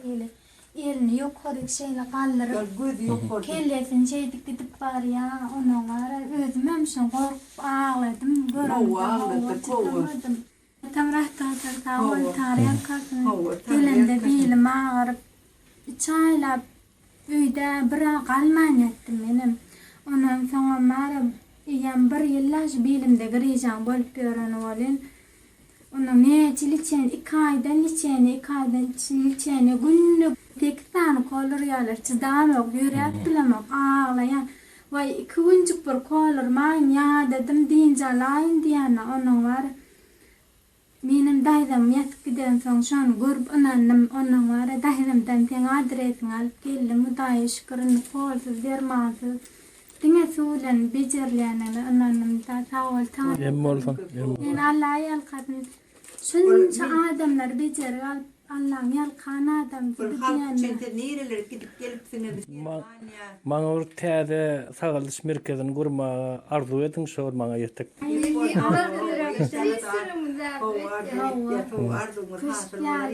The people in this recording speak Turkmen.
hili elini ýokaryk şeýle galdyryp, Gözi ýokarda. kellesini şeýdip gidip barýa. Onuň gara özümem şoň gorkup agladym, göremde Hawa, hawa agladyk, hawa. çydamadym. Atamyrat dogtor sag bol, Hawa. taňryýalkasyn. Hawa, Gelende taňryýalkasyn. bilim agyryp, üç aýlap öýde bir aý galman ýatdym menem. Ondan soňam bara eýýäm bir ýyl-la şu bilimde grižaň bolup ýöreni welin, Onuň näçe liçeni, iki aýdan liçeni, iki aýdan liçeni, günde sekiz sany kol urýarlar, çydamok, ýöräp bilemok, aglaýan. Waý, iki günjük bir kol urmaýyn, ýadadym, dynç alaýyn diýýän-ä, onuň bar. Menem daýzam ýatyp gidensoň, şony görüp ynandym, onuň bar, daýzamdan seň adresiňi alyp geldim, Hudaýa şükür, indi kolsuz, dermansyz, Diňe suw bilen bejerilýändigine ynandym-da sag bol Taňry. Em bolsun. Em bolsun. Seni Alla ýalkasyn. Şunça adamlary bejergi alyp Allaň ýalkan adamsy Bir bu halk diýende. üçin siz nirelere gidip gelipsiňiz Germaniýa. Maňa bir täze sagaldyş merkezini gurmaga arzuw ediň şol maňa ýetik. Hawa arzuw etýäs hawa arzuwyňyz hasyl bolar.